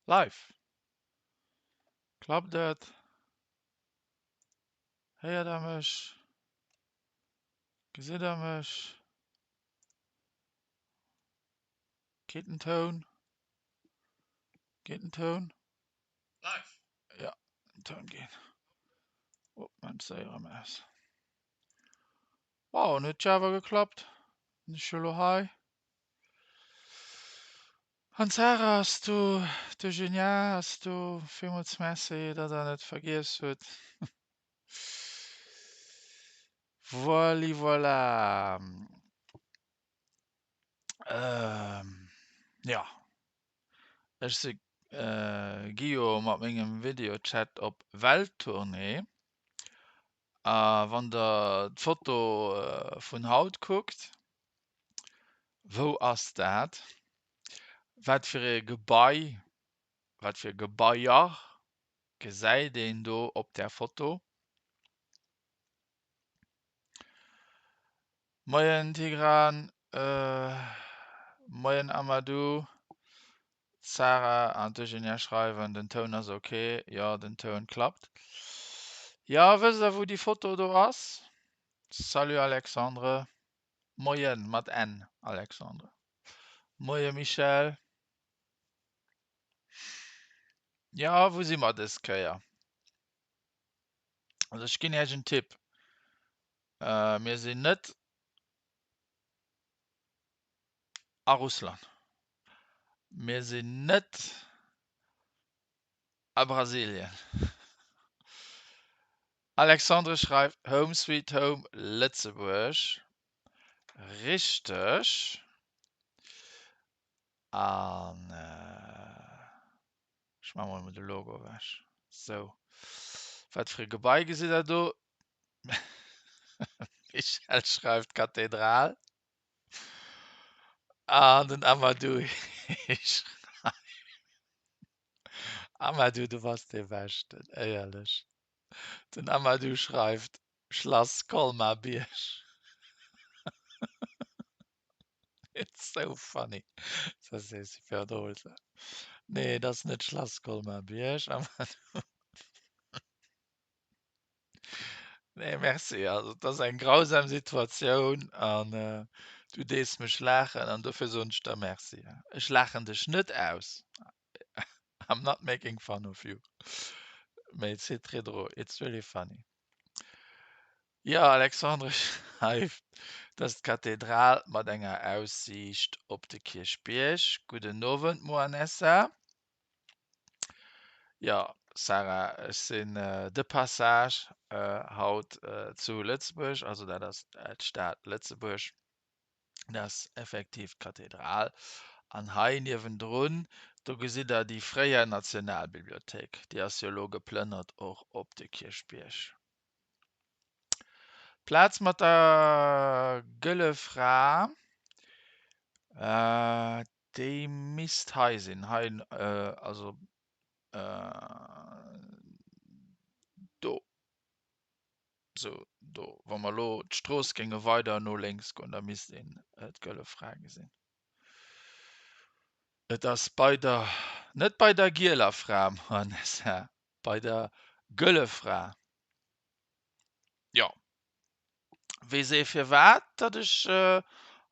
Live! Klappt et? Héiert der mech? Gesitt der mech? Geet den Toun? Geet den Toun? Live! Ja, den Toun geet. Oh, mein Séier erëm aus. Wow, en huet jo awer geklappt. Sinn ech jo elo hei. An d'Sarah ass do, d'Eugenia ass do. Villmools Merci, datt der net vergiess hutt. Voili voilà. Jo, ech si gi jo mat mengem Videochat op Welttournée. A wann der d'Foto vun haut kuckt, Wou ass dat? Wat fir e Gebai, wat fir Gebaier gesäit een do op där Foto? Moien Tigran, moien Amadou, d'Sarah an d'Eugenia schreiwen, den Toun ass ok. Jo, den Toun klappt. Jo, wësst der wou déi Foto do ass? Salut Alexandre. Moien, mat N, Alexandre. Moie Michèle. Jo, wou si mer dës Kéier? Also ech ginn Iech en Tipp. Mir sinn net a Russland. Mir sinn net a Brasilien. Alexandre schreift Home sweet home Lëtzebuerg. Richteg. An ech maache mol emol de Logo ewech. Sou. Wat fir e Gebai gesitt der do? Michèle schreift Kathedral. An den Amadou schreift Amadou, du bass dee Beschten, éierlech. Den Amadou schreift Schlass Colmar-Bierg. It's so funny. Ça c'est super drôle ça. Nee, et ass net Schlass Colmar-Bierg, Amadou. Nee, merci. Also, et ass eng grausam Situatioun an du dees mech laachen an dofir soen ech der Merci. Ech laachen dech net aus. I'm not making fun of you. Mee c'est très drôle. It's really funny. Jo, Alexandre schreift, dass d'Kathedral mat enger Aussiicht op de Kierchbierg. Gudden Owend, Moanessa. Jo, Sarah, ech sinn de Passage haut zu Lëtzebuerg, also dat ass d'Stad Lëtzebuerg. Dat ass effektiv d'Kathedral. An hei niewendrun, do gesitt Der déi fréier Nationalbibliothéik. Déi ass jo elo geplënnert och op de Kierchbierg. D'Plaz mat der Gëlle Fra, déi misst hei sinn. Hei, also do. Sou, do, wa mer elo d'Strooss géinge weider no lénks goen, da misst een d'Gëlle Fra gesinn. Et ass bei der, net bei der gieler Fra, Vanessa, bei der Gëlle Fra. Jo. Weess ee firwat, datt ech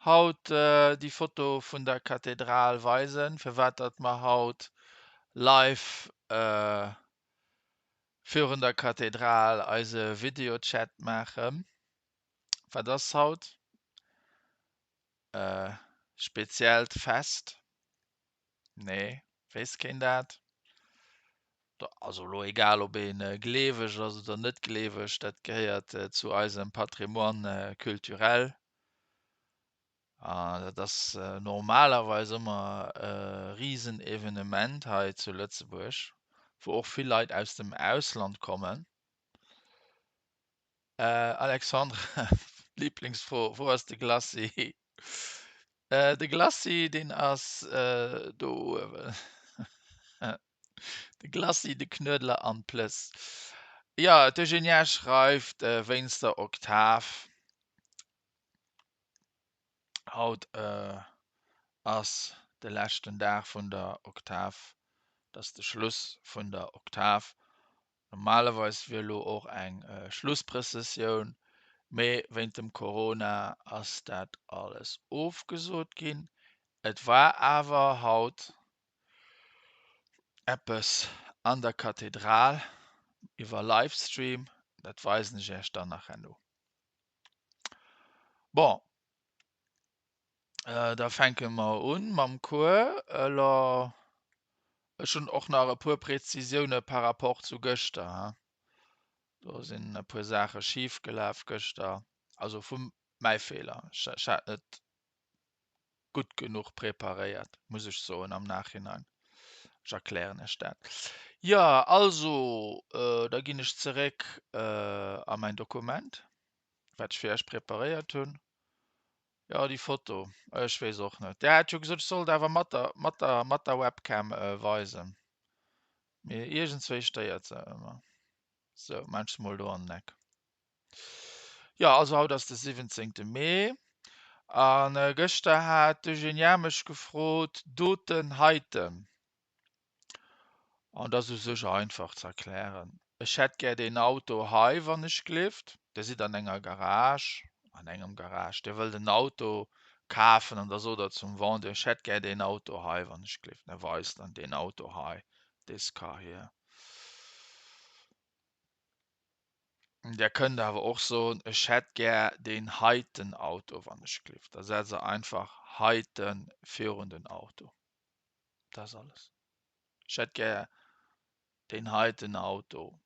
haut déi Foto vun der Kathedral weisen, firwat datt mer haut live Virun der Kathedral eise Videochat maachen. Wat ass haut? E speziellt Fest? Nee, weess keen dat? Also elo egal ob ee gleeweg ass oder net gleeweg, dat gehéiert zu eisem Patrimoine culturel. An dat ass normalerweis ëmmer e Risenevenement hei zu Lëtzebuerg, wou och vill Leit aus dem Ausland kommen. Alexandre, Liblingsfro, Wou ass de Glacis? De Glacis, deen ass do uewen. De Glacis, de Knuedler an d'Plëss. Jo, d'Eugenia schreift, wéinst der Oktav. Haut ass de leschten Dag vun der Oktav. Dat ass de Schluss vun der Oktav. Normalerweis wier elo och eng Schlussprëssessioun, mee wéint dem Corona ass dat alles ofgesot ginn. Et war awer haut eppes an der Kathedral iwwer Livestream, dat weisen ech Iech dann nach herno. Bon, da fänke mer un mam Cours. Elo, ech hunn och nach e puer Präzisioune par rapport zu gëschter. Do sinn e puer Saache schif gelaf gëschter, also vu mäi Feeler. Ech hat net gutt genuch preparéiert, muss ech soen am Nachhinein. Ech erklären Iech dat. Jo, also da ginn ech zeréck a mäin Dokument, wat ech fir Iech preparéiert hunn. Jo, déi Foto, ech weess och net. Der hat jo gesot, ech sollt awer mat der, mat der, mat der Webcam weisen. Mee iergendswéi stéiert se ëmmer. Sou, maan ech se mol do an den Eck. Jo, also haut ass de 17. Mee an gëschter hat d'Eugenia mech gefrot, doten, heiten. An dat ass u sech einfach ze erklären. Ech hätt gär deen Auto hei, wann ech glift. Dir sidd an enger Garage, an engem Garage, Dir wëllt en Auto kafen an da sot Der zum Vendeur, ech hätt gär deen Auto hei, wann ech glift. En weist dann deen Auto hei, this car here. Der kënnt awer och soen, ech hätt gär deen heiten Auto, wann ech glift. Da setzt Der einfach heiten virun den Auto. Dat ass alles. Ech hätt gär deen heiten Auto.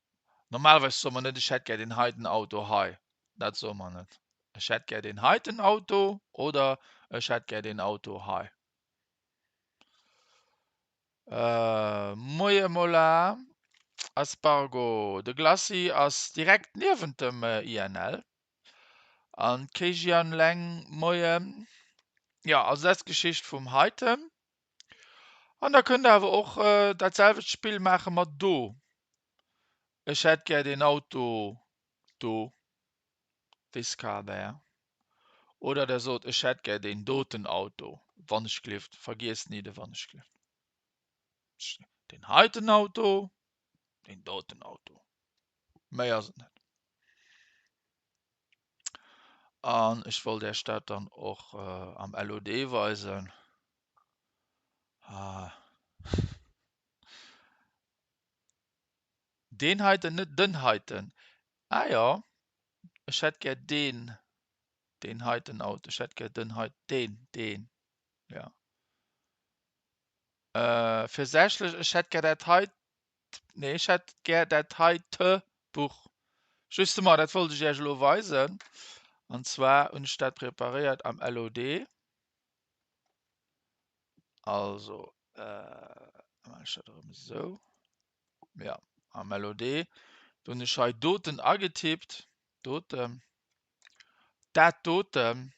Normalerweis soe mer net, ech hätt gär deen heiten Auto hei. Dat soe mer net. Ech hätt gär deen heiten Auto oder ech hätt gär deen Auto hei. Moie Mola, Aspargo, de Glacis ass direkt niewent dem INL. An d'Kejian Leng, Moien. Jo, also dat ass d'Geschicht vum heiten. An da kënnt der awer och dat selwecht Spill maache mat do. Ech hätt gär deen Auto do, this car there. Oder der sot, ech hätt gär deen doten Auto, wannechglift, vergiesst ni de wannechglift. Deen heiten Auto, deen doten Auto. Méi ass et net. An ech wollt Iech dat dann och am LOD weisen. Ah. Deen heiten, net den heiten. Ah jo, ech hätt gär deen, deen heiten Auto. Ech hätt gär den hei, deen, deen, ja. Äh, virsächlech, ech hätt gär dat hei, nee, ech hätt gär dat heite Buch. Justement, dat wollt ech Iech elo weisen. An zwar hunn ech dat preparéiert am LOD. Also, äh, maachen ech dat erëm esou. Ja, am LOD. Do hunn ech hei doten agetippt. Doten. Dat doten,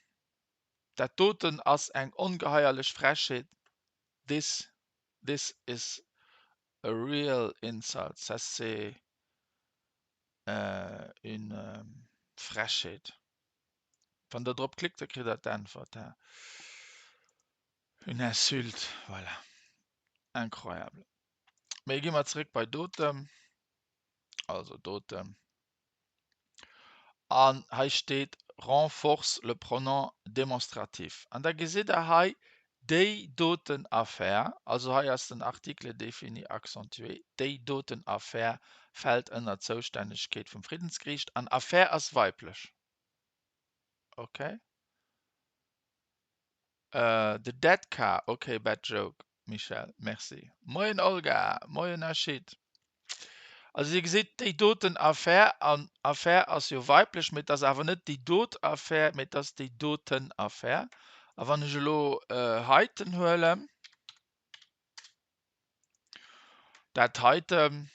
dat doten ass eng ongeheierlech Frechheet. This, this is a real insult. Ça c'est une Frechheet. Wann der drop klickt, da kritt der d'Äntwert. Une insulte, voilà. Incroyable. Mee gi mer zeréck bei dotem. Also dotem. An hei steet renforce le pronom démonstratif. An da gesitt der hei déi doten Affär, also hei ass den Article défini accentué, déi doten Affär fält ënner d'Zoustännegkeet vum Friddensgeriicht an Affär ass weiblech. Okay. The dead car, okay, bad joke. Michèle, Merci. Moien Olga, moien Ashit. Also Dir gesitt, déi doten Affär, an Affär ass jo weiblech, mee et ass awer net déi dot Affär, mee et ass déi doten Affär. A wann ech elo heiten huelen, dat heiten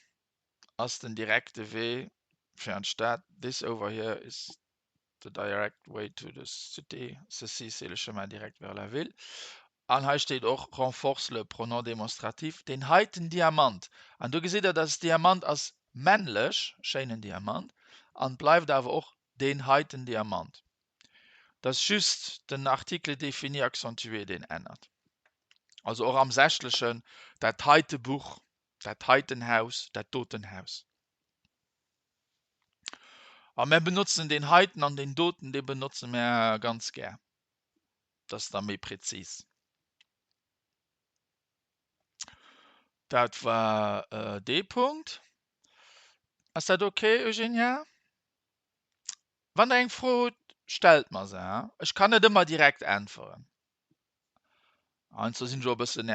ass den direkte Wee fir an d'Stad, this over here is the direct way to the city, ceci c'est le chemin direct vers la ville. An hei steet och renforce le pronom démonstratif, deen heiten Diamant. An do gesitt Der, dass Diamant ass männlech, schéinen Diamant, an bleift awer och deen heiten Diamant. Et ass just den Article défini accentué, deen ännert. Also och am Sächlechen, dat heite Buch. Dat heiten Haus, dat doten Haus. A mär benotzen deen heiten an deen doten, dee benotze mär ganz gär. Dat ass da méi präzis. Dat war dee Punkt. Ass dat ok, Eugenia? Wann der eng Fro hutt, stellt mer se. Ech kann net ëmmer direkt äntweren. Heiansdo sinn ech och e bëssen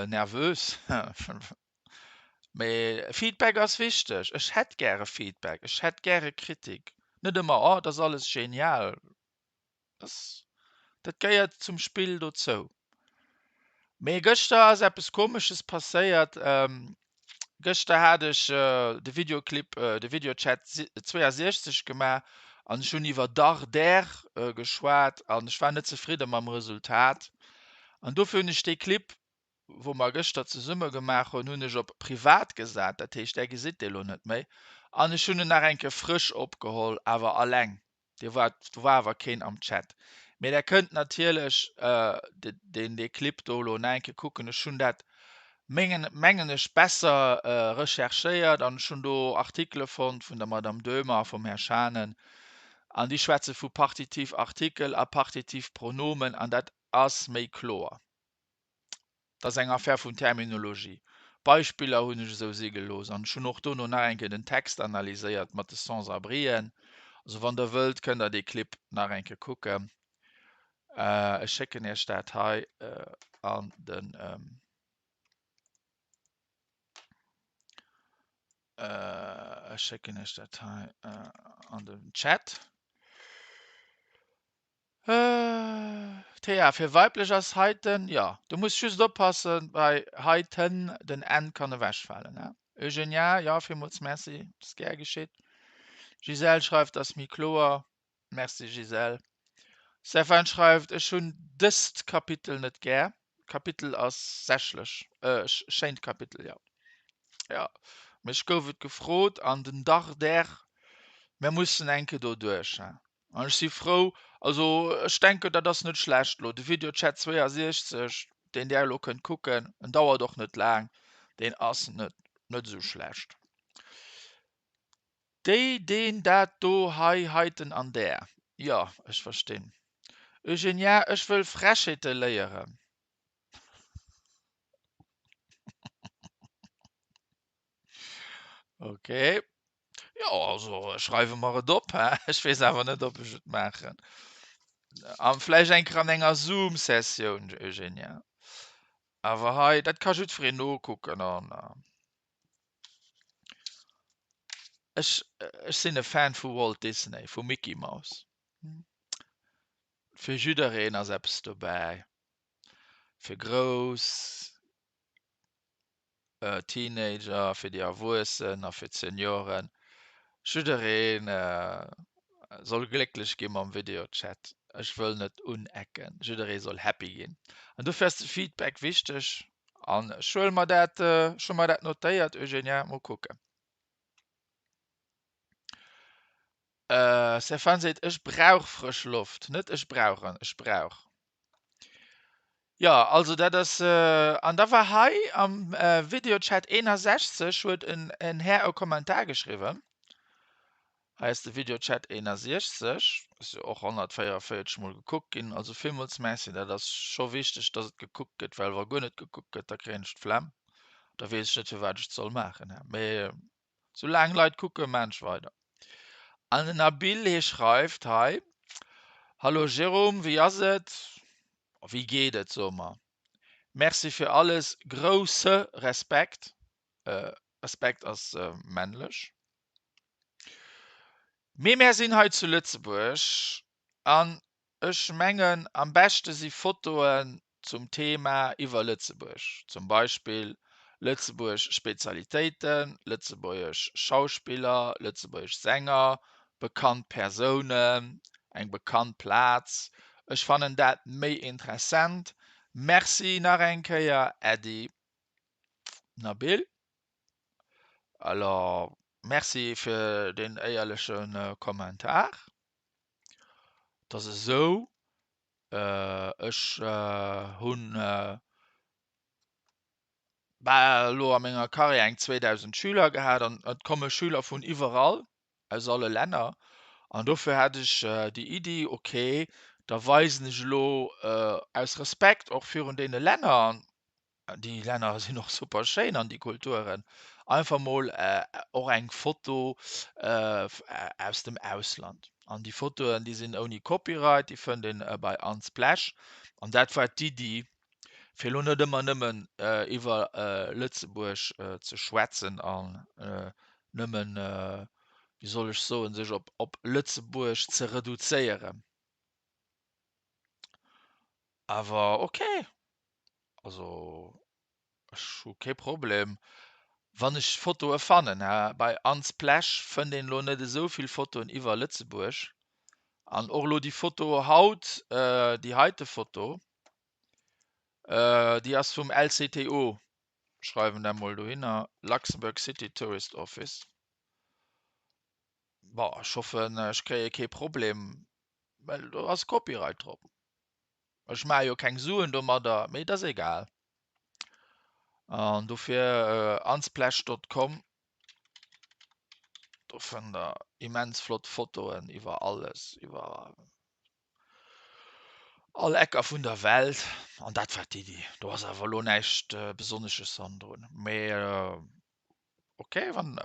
nervös. Mee Feedback ass wichteg. Ech hätt gäre Feedback, ech hätt gäre Kritik. Net ëmmer, oh, et ass alles genial. Dat gehéiert zum Spill dozou. Mee gëschter ass eppes Komesches passéiert. Gëschter hat ech de Videoclip, de Videochat 62 gemaach an ech hunn iwwer Darder geschwat an ech war net zefridde mam Resultat. An dofir hunn ech dee Clip, wou mer gëschter zesumme gemaach hunn, hunn ech op privat gesat, dat heescht där gesitt dee lo net méi, an ech hunn en nach eng Kéier frësch opgeholl, awer alleng. Dir waart, do war awer keen am Chat. Mee der kënnt natierlech deen dee Clip do elo nach eng Kéier kucken. Ech hunn dat mengen mengen ech besser recherchéiert an ech hunn do Artikele fonnt vun der Madame Doemer a vum Här Schanen an déi schwätze vu Partitiv Artikel a Partitiv Pronomen an dat ass méi kloer. Dat ass eng Affär vun Terminologie. Beispiller hunn ech esou si gelooss an ech hunn och dono nach eng Kéier den Text analyséiert mat de Sans-abrien. Also wann der wëllt, kënnt der dee Clip nach eng Kéier kucken. Ech schécken iech dat hei an den Ech schécken iech dat hei an den Chat. Thea, fir weiblech ass heiten, jo. Du muss just oppassen bei heiten, den n kann ewechfalen, ne? Eugenia, jo, villmools Merci, ass gär geschitt. Gisèle schreift, ass méi kloer. Merci Gisèle. Stefan schreift, ech hunn dëst Kapitel net gär. Kapitel ass sächlech, schéint Kapitel, jo. Jo, mech gouf et gefrot an den Dardère, mär mussen eng Kéier do duerch, hein. An ech si frou, also ech denken, dat ass net schlecht elo, de Videochat 62, deen där elo kënnt kucken, en dauert och net laang, deen ass net, net esou schlecht. Déi, deen, dat, do, hei, heiten an där. Jo, ech verstinn. Eugenia, ech wëll Frechheete léieren. Okay. Jo, also ech schreiwe mer et op, hä? Ech weess awer net, ob ech et maachen. An vläicht eng Kéier an enger Zoom-Sessioun, Eugenia. Awer hei, dat ka jiddwereen nokucken an ech, ech sinn e Fan vu Walt Disney, vu Mickey Mouse. Fir jiddereen ass eppes dobäi. Fir grouss, Teenager, fir déi Erwuessen a fir d'Senioren. Jidderee soll glécklech gi mam Videochat. Ech wëll net unecken. Jidderee soll happy ginn. An dofir ass de Feedback wichteg. An ech huele mer dat, ech hu mer dat notéiert, Eugenia. Mol kucken. Stéphane seet, ech brauch frësch Loft. Net ech brauchen, ech brauch. Jo, also dat ass, an da war hei am Videochat 61 huet en en Här e Kommentar geschriwwen. Hei ass de Videochat 61, ass jo och 144 mol gekuckt ginn, also villmools Merci. Dat ass scho wichteg, datt et gekuckt gëtt, well wa guer net gekuckt gëtt, da kréien ech d'Flemm. Da weess ech net, firwat ech et soll maachen. Mee soulaang Leit kucken, maan ech weider. An den Nabil, hie schreift hei, Hallo Jérôme, wéi ass et? Wéi geet et, soe mer. Merci fir alles, grousse Respekt. Respekt ass männlech. Mee mär sinn hei zu Lëtzebuerg an ech mengen am beschte si Fotoen zum Thema iwwer Lëtzebuerg, zum Beispill Lëtzebuerg Spezialitéiten, lëtzebuergesch Schauspiller, lëtzebuergesch Sänger, bekannt Persounen, eng bekannt Plaz. Ech fannen dat méi interessant. Merci nach eng Kéier Äddi. Nabil. Alors, merci fir deen éierleche Kommentar. Et ass esou, ech hunn. Bah, elo a menger Karriär eng 2.000 Schüler gehat an et komme Schüler vun iwwerall, aus alle Länner. An dofir hat ech déi Iddi, okay, da weisen ech elo aus Respekt och virun deene Länner, an déi Länner sinn och super schéin an déi Kulturen, einfach mol och eng Foto aus dem Ausland. An déi Fotoen, déi sinn ouni Copyright, déi fënnt een bei Unsplash. An dat war d'Iddi, fir elo net ëmmer nëmmen iwwer Lëtzebuerg ze schwätzen an nëmmen, wéi soll ech soen, sech op op Lëtzebuerg ze reduzéieren. Awer ok, also ech hu kee Problem, wann ech Fotoe fannen. Bei Unsplash fënnt een elo net esou vill Fotoen iwwer Lëtzebuerg. An och elo déi Foto haut, déi heite Foto, déi ass vum LCTO, schreiwen dat mol dohinner, Luxembourg City Tourist Office. Bon, ech hoffen, ech kréie kee Problem, well do ass Copyright drop. Ech maache jo keng Suen domadder, mee et ass egal. An dofir unsplash.com, do fënnt der immens flott Fotoen iwwer alles, iwwer all Ecker vun der Welt. An dat war d'Iddi. Do ass awer elo näischt Besonnesches hannendrun. Mee ok, wann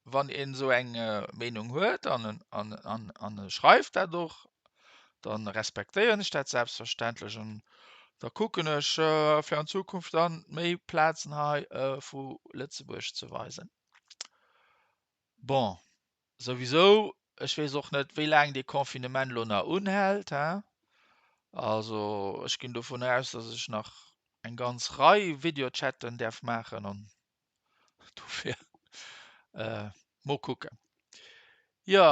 wann een esou eng Meenung huet an an an e schreift dat och, dann respektéieren ech dat selbstverständlech an da kucken ech fir an Zukunft dann méi Plazen hei vu Lëtzebuerg ze weisen. Bon, souwisou, ech weess och net wéi laang dee Confinement elo nach unhält, hein. Also ech ginn dovun aus, datt ech nach eng ganz Rei Videochatten däerf maachen an Dofir äh, mo kucken. Jo,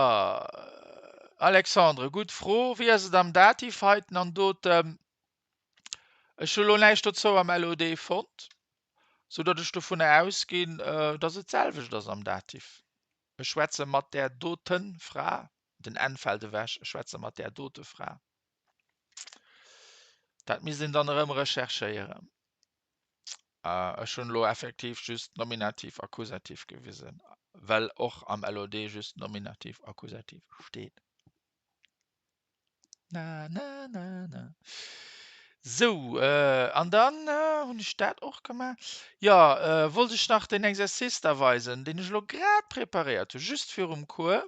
Alexandre, gutt Fro. Wéi ass et am Dativ heiten an dotem? Ech hu lo näischt dozou am LOD fonnt, sou datt ech dovunner ausginn, äh, datt et d'selwecht ass am Dativ. Ech schwätze mat där doten Fra, den n fält ewech, ech schwätze mat där dote Fra. Dat misst een dann erëm recherchéieren. Ech hunn elo effektiv just Nominativ, Akkusativ gewisen, well och am LOD just Nominativ, Akkusativ steet. Na, na, na, na. Sou, an dann hunn ech dat och gemaach. Jo, wollt ech nach den Exercice da weisen, deen ech elo grad preparéiert hunn, just virum Cours.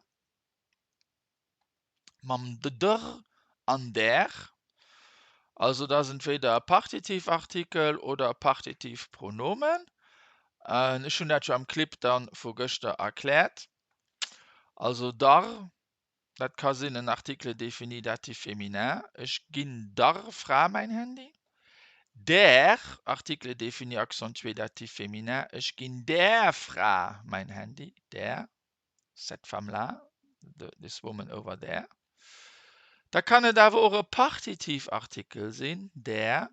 Mam dr an der. Also dat ass entweder e Partitivartikel oder e Partitivpronomen. Ech hunn dat jo am Clip dann vu gëschter erkläert. Also dar, dat ka sinn en Article défini datif féminin, ech ginn dar Fra mäin Handy. Der, Article défini accentué datif féminin, ech ginn där Fra mäin Handy, där. cette femme-là, this woman over there. Da kann et awer och e Partitivartikel sinn, der,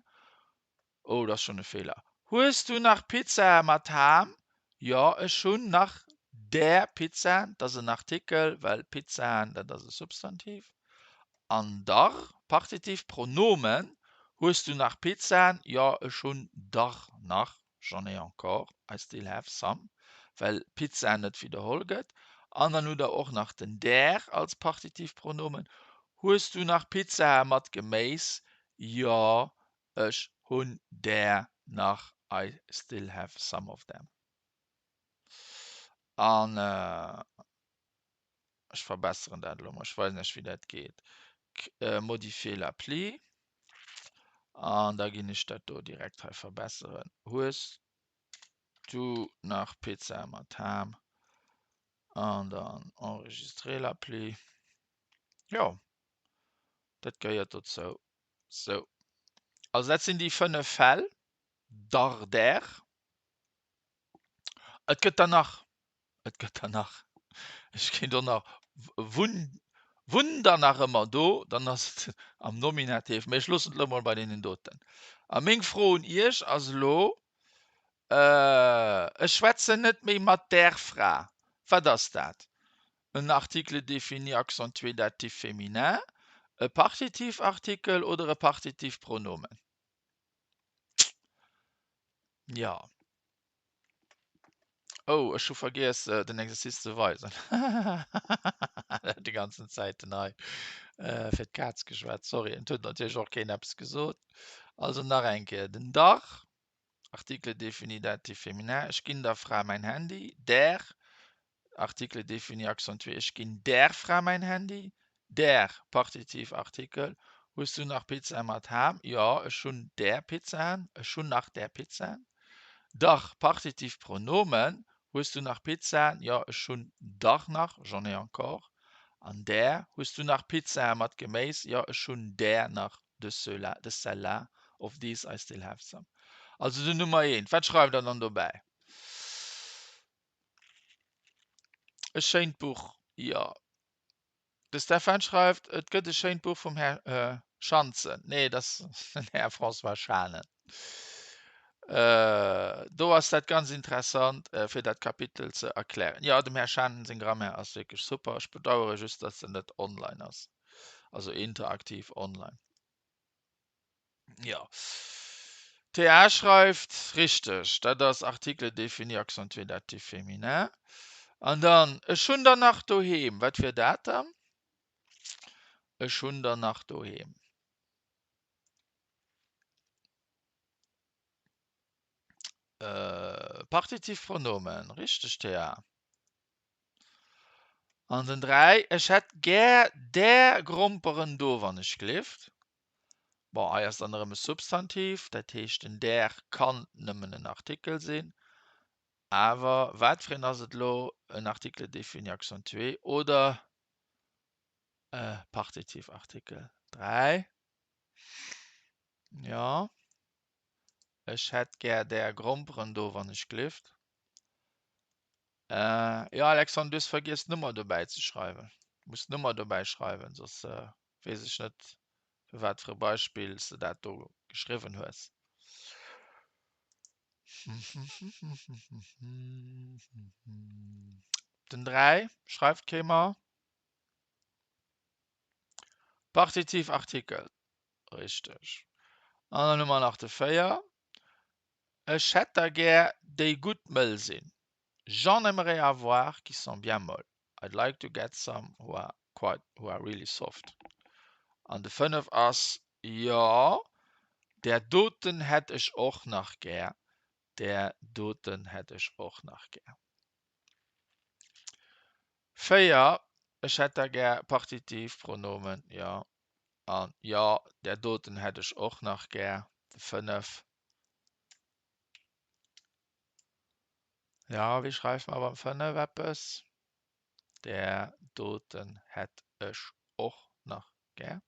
oh, dat ass schonn e Feeler, Hues du nach Pizzae mat Ham? Jo, ech hunn nach der Pizzaen, dat ass en Artikel, well Pizzaen, dat ass e Substantiv. An dar, Partitivpronomen, Hues du nach Pizzaen? Jo, ech hunn der nach. J'en ai encore, I still have some, well Pizza net widderholl gëtt. An dann hutt der och nach den der als Partitivpronomen. Hues du nach Pizzae mat Geméis? Jo, ech hunn der nach, I still have some of them. An ech verbesseren dat elo mol, ech weisen iech wéi dat geet. Modifier l'appli an da ginn ech dat do direkt hei verbesseren. Hues du nach Pizza mat Ham? An dann enregistrer l'appli. Jo, dat gehéiert dozou. Sou, also dat sinn déi 5 Fäll, dar, der. Et gëtt der nach, et gëtt der nach. Ech kéint och nach wunn, wunn der nach ëmmer do, dann ass et am Nominativ, mee ech loossen et elo mol bei deenen doten. A meng Fro un Iech ass elo, Ech schwätzen net méi mat där Fra. Wat ass dat? En Article défini accentué datif féminin, e Partitivartikel oder e Partitivpronomen? Jo. Oh, ech hu vergiess den Exercice ze weisen. Déi ganzen Zäiten hei fir d'Kaz geschwat. Sorry, et huet natierlech och keen eppes gesot. Also nach eng Kéier, den Dach, Article défini datif féminin, ech ginn der Fra mäin Handy, der, Article défini accentué, ech ginn der Fra mäin Handy, der, Partitiv Artikel, hues du nach Pizzae mat Ham? Jo, ech hunn der Pizzaen, ech hunn nach der Pizzaen. Dach, Partitiv Pronomen, hues du nach Pizzaen? Jo, ech hunn dach nach, j'en ai encore. An der, hues du nach Pizzae mat Geméis? Jo, ech hunn der nach, de ceux-là, de celles-là, of these I still have some. Also den Nummer eent, wat schreift der dann dobäi? E schéint Buch, jo. De Stefan schreift, et gëtt e schéint Buch vum Här Schanzen. Nee, et ass den Här François Schanen. Do ass dat ganz interessant, fir dat Kapitel ze erklären. Jo, dem Här Schanen seng Grammaire ass wierklech super. Ech bedauere just, datt se net online ass, also interaktiv online. Jo. TA schreift, Richteg, dat ass Article défini accentué datif féminin. An dann, Ech hunn der nach doheem. Wat wier dat dann? Ech hunn der nach doheem. Partitiv Pronomen, richteg, TA. An den 3, Ech hätt gär där Gromperen do, wann ech glift. Bon, hei ass dann erëm e Substantiv, dat heescht den där kann nëmmen en Artikel sinn. Awer wat fir een ass et elo? En Article défini accentué oder e Partitiv Artikel? 3, Jo, ech hätt gär där Gromperen do, wann ech glift. Jo Alexandre, du hues vergiess d'Nummer dobäi ze schreiwen. Du muss d'Nummer dobäi schreiwen, soss weess ech net fir wat fir e Beispill s de dat do geschriwwen hues. Den 3 schreift kee mer. Partitiv Artikel, richteg. An dann hu mer nach de 4. Ech hätt der gär, déi gutt mëll sinn. J'en aimerais avoir qui sont bien molles. I'd like to get some who are quite, who are really soft. An de 5 ass, Jo, där doten hätt ech och nach gär. Där doten hätt ech och nach gär. 4, Ech hätt der gär, Partitivpronomen, jo. An jo, där doten hätt ech och nach gär. De 5. Ja, wéi schreift mer beim 5 eppes? Där doten hätt ech och nach gär.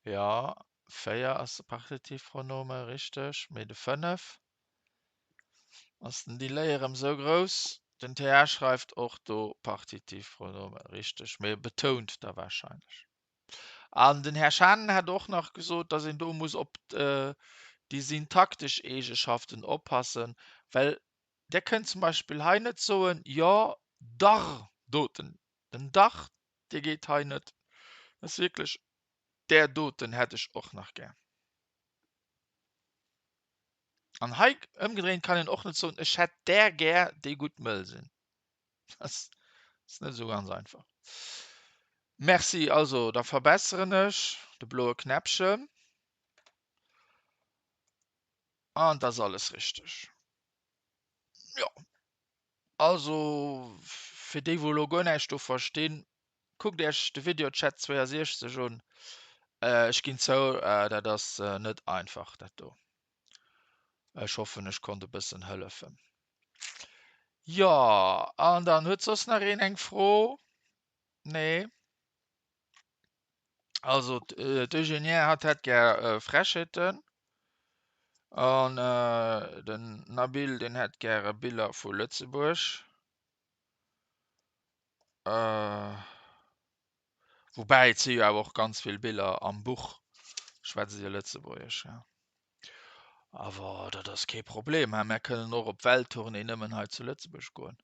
Jo, 4 ass e Partitivpronome, richteg, mee de 5? Ass den Delay erëm sou grouss? Den TH schreift och do Partitivpronome, richteg, mee e betount da warscheinlech. An den Här Schanen hat och nach gesot, dass een do muss op déi syntaktesch Eegeschaften oppassen, well Der kënnt zum Beispill hei net soen, jo, dar doten. Den dar, dee geet hei net. Dat ass wierklech, där doten hätt ech och nach gär. An hei ëmgedréint kann een och net soen, ech hätt där gär, déi gutt mëll sinn. Dat ass net esou ganz einfach. Merci. Also, da verbesseren ech de bloe Knäppchen. An et ass alles richteg. Jo. Also, fir déi, wou elo guer näischt do verstinn, Kuckt iech de Video Chat 62 un. Ech ginn zou, dat ass net einfach dat do. Ech hoffen ech konnt e bëssen hëllefen. Jo, an dann huet soss nach een eng Fro? Nee? Also d'Eugénie hat hätt gär Frechheeten an den Nabil deen hätt gäre Biller vu Lëtzebuerg. Woubäi, et si jo awer och ganz vill Biller am Buch, schwätzt Dir Lëtzebuergesch, ja. Awer dat ass kee Problem, hä, mär kënnen och op Welttournée nëmmen hei zu Lëtzebuerg goen.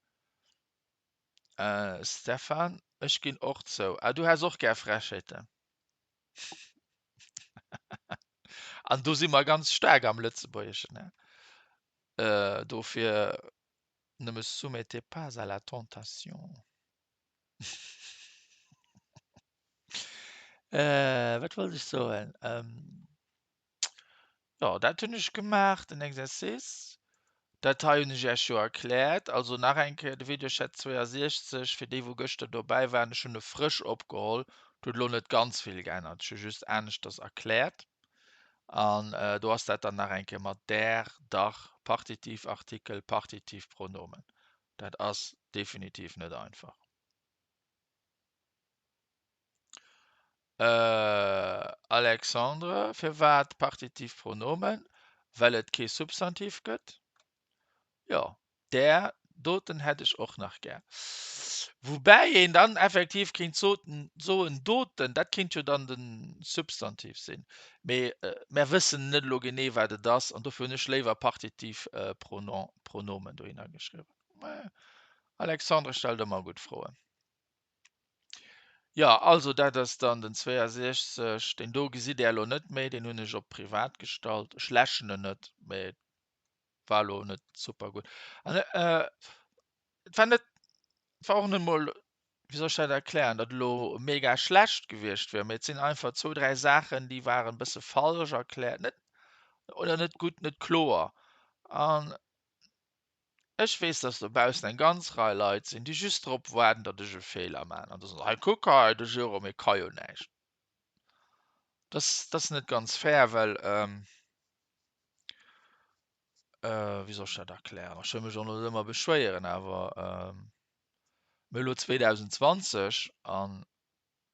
Stefan, ech ginn och zou. Ah, du häss och gär Frechheeten. An do si mer ganz staark am Lëtzebuergeschen. Dofir ne me soumettez pas à la tentation. Wat wollt ech soen? Jo, dat hunn ech gemaach, den Exercice. Dat hei hunn ech Iech jo erkläert. Also nach eng Kéier de Videochat 62, fir déi wou gëschter dobäi waren, ech hunn e frësch opgeholl, et huet elo net ganz vill geännert, ech hu just aneschters erkläert. An do ass dat dann nach eng Kéier mat der, dach, Partitivartikel, Partitivpronomen. Dat ass definitiv net einfach. Alexandre, Firwat Partitivpronomen? Well et kee Substantiv gëtt? Jo, där doten hätt ech och nach gär. Woubäi een dann effektiv kéint soten, soen doten, dat kéint jo dann de Substantiv sinn. Mee mär wëssen net elo genee, wat et ass, an dofir hunn ech léiwer Partitivpronomen dohinner geschriwwen. Alexandre stellt ëmmer gutt Froen. Jo, also dat ass dann den 62. Deen do gesitt Där elo net méi, deen hunn ech op privat gestallt. Ech läschen en net, mee et war elo net super gutt. An et war net, et war och net emol, wéi soll ech dat erklären, datt elo mega schlecht gewiescht wier, mee et sinn einfach zwou, dräi Saachen, déi waren e bësse falsch erkläert, net oder net gutt, net kloer. An Ech weess, dass dobaussen eng ganz Rei Leit sinn, déi just drop waarden, datt ech e Feeler maachen an da soen, Hei, kuck hei, de Jérôme, hie ka jo näischt. Dat ass net ganz fair, well, wéi soll ech dat erklären? Ech wëll mech och net ëmmer beschwéieren, awer mir hu lo 2020 an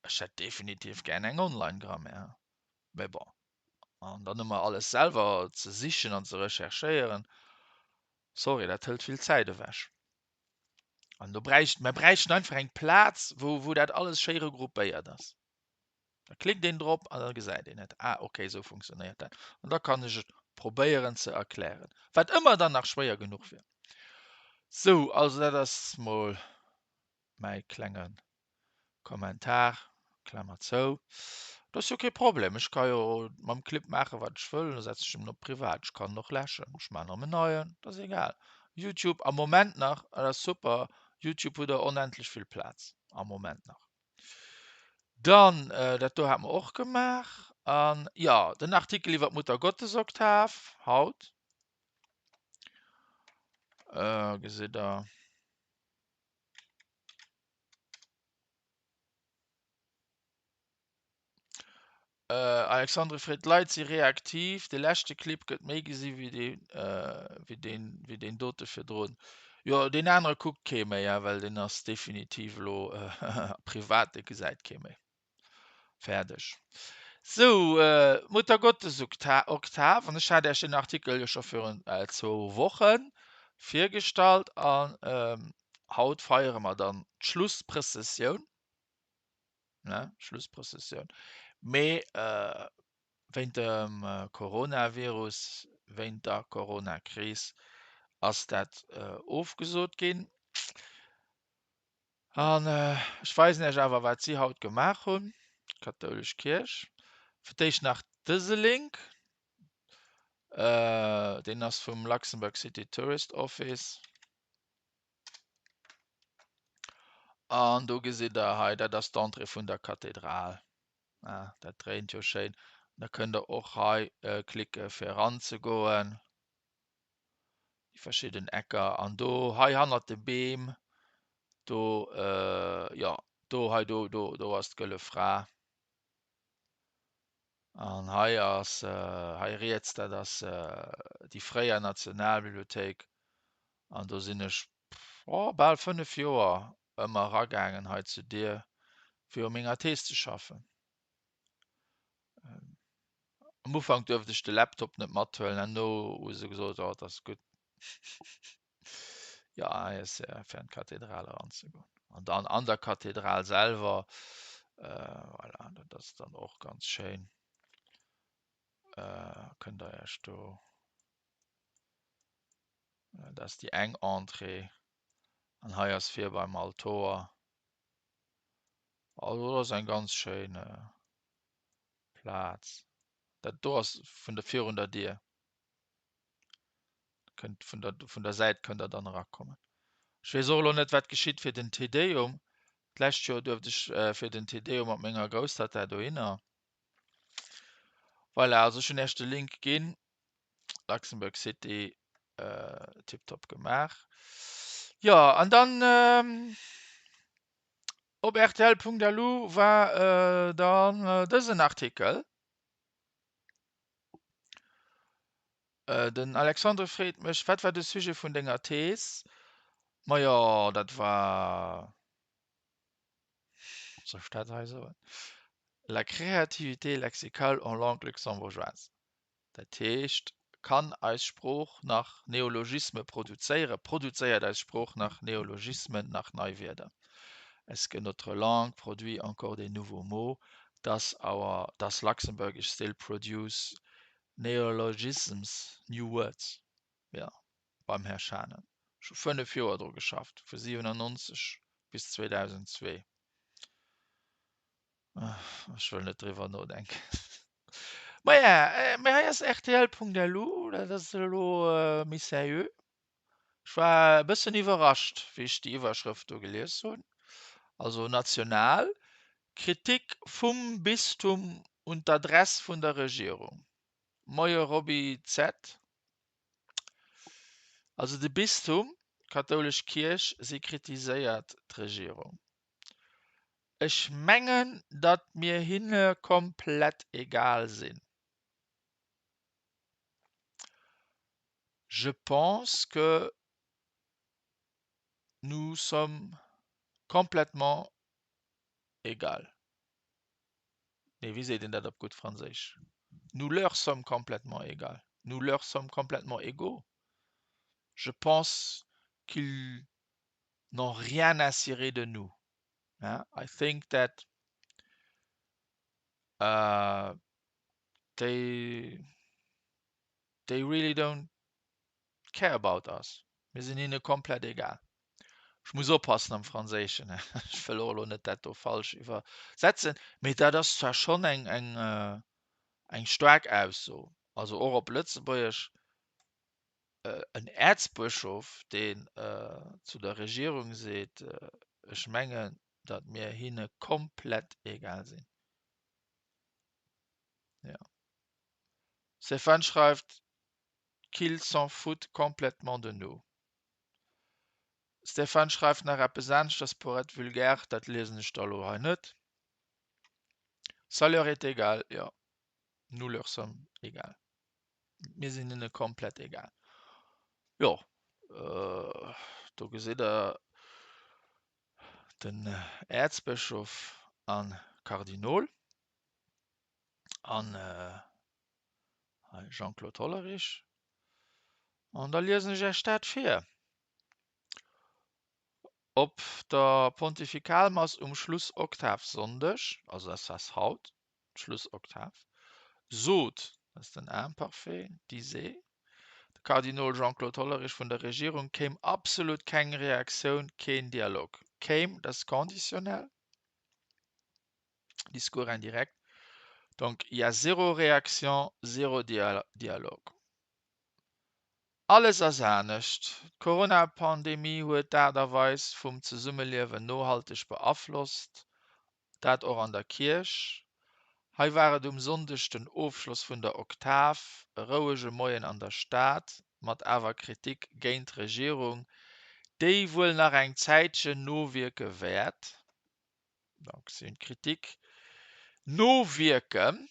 ech hätt definitiv gär eng Online-Grammaire. Mä bon, An dann ëmmer alles selwer ze sichen an ze recherchéieren, sorry, dat hëlt vill Zäit ewech. An do bräicht, mer bräichten einfach eng Plaz, wou, wou dat alles schéi regroupéiert ass. Da klickt een drop an da gesäit een et, ah okay, esou funktionéiert dat. An da kann ech et probéieren ze erklären, wat ëmmer dann nach schwéier genuch wier. Sou, also dat ass mol mäi klenge Kommentar, Klammer zou. Dat ass jo kee Problem, ech ka jo mam Clip maachen, wat ech wëll, da setzen ech en op privat, ech kann en och läschen, ech maachen erëm en neien, dat ass egal. Youtube am Moment nach, dat ass super, Youtube huet der onendlech vill Plaz, am Moment nach. Dann, dat do hate mer och gemaach, an jo, den Artikel iwwer d'Muttergottesoktav haut, gesitt der. Alexandre Freet, D'Leit si reaktiv, de leschte Clip gëtt méi gesi wéi deen, wéi deen, wéi deen dote virdrun. Jo, deen anere kuckt kee méi, well deen ass definitiv elo privat, dee gesäit kee méi. Fäerdeg. Sou, Muttergottesoktav, an ech hat Iech den Artikel jo scho virun zwou Woche virgestallt an haut feiere mer dann d'Schlussprëssessioun, ne, Schlussprëssessioun, mee wéint dem Coronavirus, wéint der Coronakris ass dat ofgesot ginn. An ech weisen Iech awer, wat si haut gemaach hunn, d'kathoulesch Kierch. Fir d'éischt nach dëse Link, deen ass vum Luxembourg City Tourist Office. An do gesitt Der hei, dat ass d'Entrée vun der Kathedral. Ah, dat dréint jo schéin. Da kënnt Der och hei klicke fir eranzegoen. déi verschidden Ecker an do hei hannert de Beem do jo do hei do do do ass d'Gëlle Fra an hei ass hei riets dat ass déi fréier Nationalbibliothéik an do sinn ech oh bal 5 Joer ëmmer eragaangen hei zu Dier fir u menger Thees ze schaffen. Am Ufank duerft ech de Laptop net mathuelen, herno hu se gesot, oh, dat ass gutt. Ja, hei ass fir an d'Kathedral eranzegoen. An dann an der Kathedral selwer, voilà, dat ass dann och ganz schéin. Kënnt der Iech do, dat ass déi eng Entrée an hei ass vir beim Altoer. Also dat ass eng ganz schéin Plaz. Dat do ass vun der virun der Dier. Kënnt vun der, vun der Säit kënnt der dann erakommen. Ech weess och elo net, wat geschitt fir den Te Deum. D'lescht Joer duerft ech äh, fir den Te Deum mat menger Grousstatta dohinner. Voilà, also ech hunn Iech de Link ginn. Luxembourg City, äh, tiptop gemaach. Jo, an dann ähm, op rtl.lu war äh, dann äh, dësen Artikel. Den Alexandre freet mech, Wat war de Sujet vun denger Thees? Majo, dat war, soll ech dat hei soen? La créativité lexicale en langue luxembourgeoise. Dat heescht, kann eis Sprooch nach Neologisme produzéieren? Produzéiert eis Sprooch nach Neologismen, nach nei Wierder? Est-ce que notre langue produit encore des nouveaux mots? Does our, does Luxembourgish still produce Neologisms, new words? Jo, beim Här Schanen. Ech hu 5 Joer dru geschafft, vu 97 bis 2002. Ech wëll net driwwer nodenken. Maja, mee hei ass rtl.lu, dat ass elo méi seriö. Ech war e bëssen iwwerrascht, wéi ech déi Iwwerschrëft do gelies hunn. Also national, Kritik vum Bistum un d'Adress vun der Regierung. Moie Roby Z. Also de Bistum, d'kathoulesch Kierch, si kritiséiert d'Regierung. Ech mengen, datt mir hinne komplett egal sinn. Je pense que nous sommes complètement égal. Nee, wéi seet een dat op gutt Franséisch? Nous leur sommes complètement égal. Nous leur sommes complètement égaux. Je pense qu'ils n'ont rien à cirer de nous. I think that uh, they, they really don't care about us. Mir sinn hinne komplett egal. Ech muss oppassen am Franséischen, ech wëll och elo net dat do falsch iwwersetzen, mee dat ass zwar schonn eng, eng, eng staark Ausso, also och op Lëtzebuergesch, en Äerzbëschof, deen zu der Regierung seet, ech mengen, datt mir hinne komplett egal sinn. Jo. Stéphane schreift, qu'ils s'en foutent complètement de nous. Stéphane schreift nach eppes aneschters pour être vulgaire, dat liesen ech da lo hei net. Ça leur est égal, jo, nous leur sommes égal. Mir sinn hinne komplett egal. Jo, do gesitt der den Äerzbëschof a Kardinol an hei Jean-Claude Hollerich. An da liesen ech Iech dat vir. Op der Pontifikalmass um Schlussoktavsonndeg, also dat ass haut, d'Schlussoktav, sot, dat ass den Imparfait, disait, de Kardinol Jean-Claude Hollerich vun der Regierung kéim absolut keng Reaktioun, keen Dialog. Kéim, dat ass conditionnel. Discours indirect. Donc il y a zéro réaction, zéro dialogue. Alles ass anescht. D'Corona-Pandemie huet d'Aart a Weis vum Zesummeliewen nohalteg beaflosst, dat och an der Kierch. Hei war et um Sonndeg den Ofschloss vun der Oktav, e rouege Moien an der Stad, mat awer Kritik géint d'Regierung, déi wuel nach eng Zäitchen nowierke wäert. Donc c'est une critique nowierken.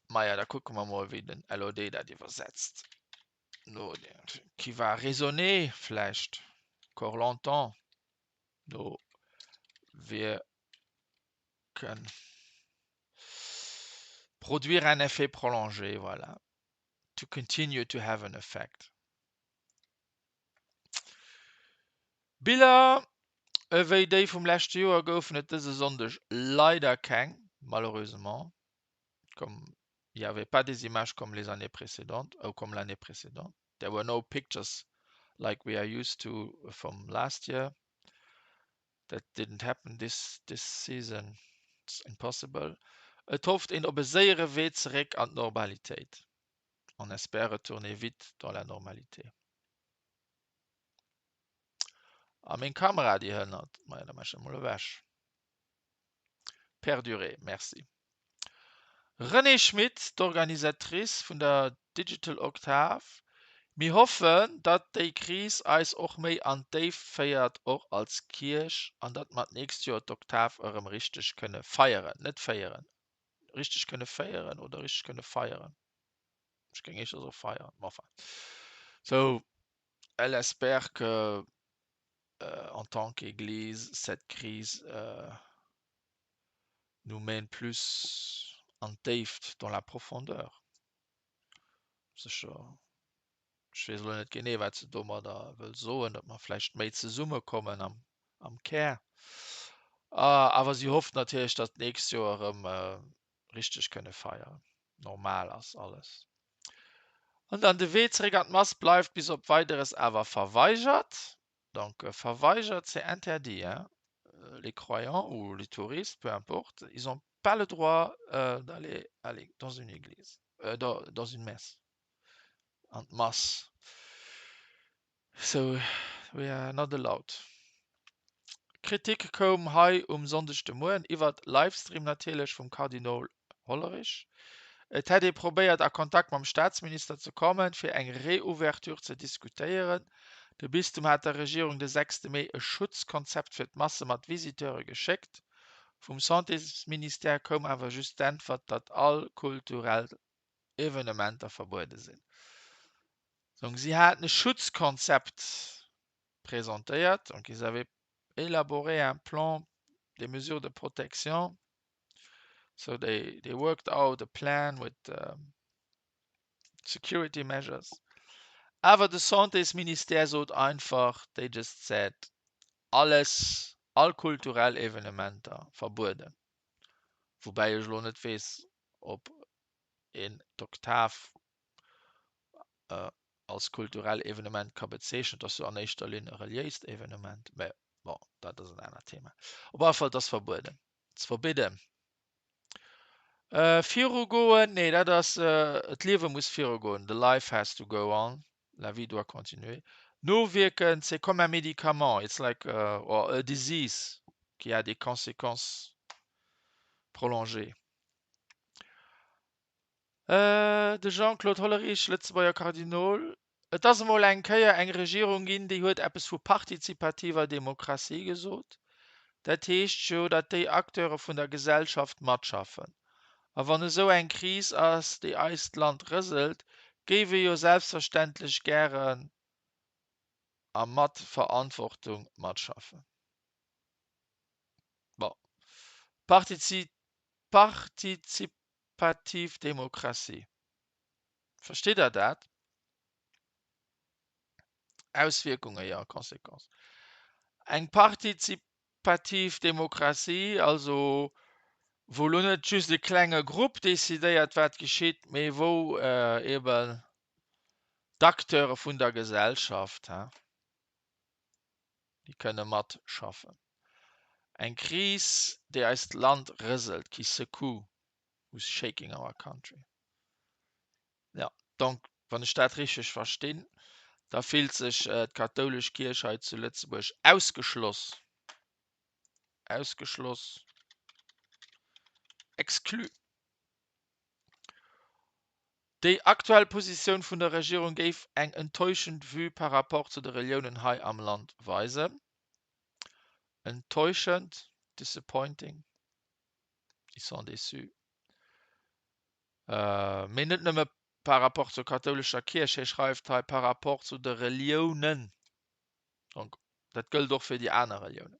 Maja, da kucke mer mol, wéi den LOD dat iwwersetzt. No, qui va résonner vläicht encore longtemps. Nowierken. Produire un effet prolongé, voilà. To continue to have an effect. Biller ewéi déi vum leschte Joer goufen et dëse Sonndeg leider keng, malheureusement, comme il y avait pas des images comme les années précédentes, ou comme l'année précédente, there were no pictures like we are used to from last year, that didn't happen this this season, it's impossible. Et hofft een op e séiere Wee zeréck an d'Normalitéit. On espère retourner vite dans la normalité. A meng Kamera déi hënnert, maja da mech ech emol ewech. Perdurer, merci. Renée Schmit, d'Organisatrice vun der Digital Octave, Mir hoffen, datt déi Kris eis och méi an d'Déift féiert, och als Kierch, an datt mer d'nächst Joer d'Oktav erëm richteg kënne feieren, net féieren, richteg kënne féieren oder richteg kënne feieren, ech géing éischter soe feieren, ma enfin. Sou, elle espère que en tant qu'Église cette crise nous mène plus an d'Déift, dans la profondeur. Sécher, ech weess elo net genee, wat se domadder wëll soen, datt mer vläicht méi zesummekommen am, am Kär. Awer si hofft natierlech, datt d'nächst Joer erëm richteg kënne feieren, normal ass alles. An dann de Wee zeréck an d'Mass bleift bis op Weideres awer verweigert. Donc verweigert, c'est interdit, hein, les croyants ou les touristes, peu importe, ils ont pas le droit d'aller aller dans une église, dans une messe, an d'Mass. So we are not allowed. Kritik koum hei um Sonndeg de Mueren iwwert Livestream natierlech vum Kardinol Hollerich. Et hätt ee probéiert a Kontakt mam Staatsminister ze kommen, fir eng Reouverture ze diskutéieren. De Bistum hat der Regierung de sechste Mee e Schutzkonzept fir d'Masse mat Visiteure geschéckt. Vum Santésministère koum awer just d'Äntwert, datt all kulturell Evenementer verbuede sinn. Donc si haten e Schutzkonzept presentéiert, donc ils avaient élaboré un plan des mesures de protection, so they they worked out a plan with security measures. Awer de Santésministère sot einfach, they just said, alles, all kulturell Evenementer verbueden. Woubäi ech elo net weess, ob een d'Oktav als kulturell Evenement ka bezeechnen. Et ass jo an éischter Linn e reliéist Evenement, mä bon, dat ass en anert Thema. Op alle Fall, et ass verbueden. It's forbidden. Virugoen, nee, dat ass, d'Liewe muss virugoen, the life has to go on, la vie doit continuer. Nowierken, c'est comme un médicament, it's like or a disease qui a des conséquences prolongées. De Jean-Claude Hollerich, Lëtzebuerger Kardinol, Et ass emol eng Kéier eng Regierung ginn, déi huet eppes vu partizipativer Demokratie gesot. Dat heescht jo, datt déi Acteure vun der Gesellschaft matschaffen. A wann esou eng Kris ass, déi eist Land rëselt, géif ee jo selbstverständlech gären a mat Verantwortung matschaffen. Bon, partizipativ Demokratie. Versteet der dat? Auswierkunge, jo, Conséquences. Eng partizipativ Demokratie, also wou elo net just e klenge Grupp decidéiert, wat geschitt, mee wou eben d'Acteure vun der Gesellschaft, hein, déi kënne matschaffen. Eng Kris, déi eist Land rëselt, qui secoue, who's shaking our country. Ja, donc, wann ech dat richteg verstinn, da fillt sech d'kathoulesch Kierch hei zu Lëtzebuerg ausgeschloss, ausgeschloss, exclu. Déi aktuell Positioun vun der Regierung géif eng enttäuschend Vue par rapport zu de Reliounen hei am Land weisen. Enttäuschend, disappointing. Ils sont déçus. Mee net nëmme par rapport zur kathoulescher Kierch, hie schreift hei par rapport zu de Reliounen. Donc dat gëllt och fir déi aner Reliounen.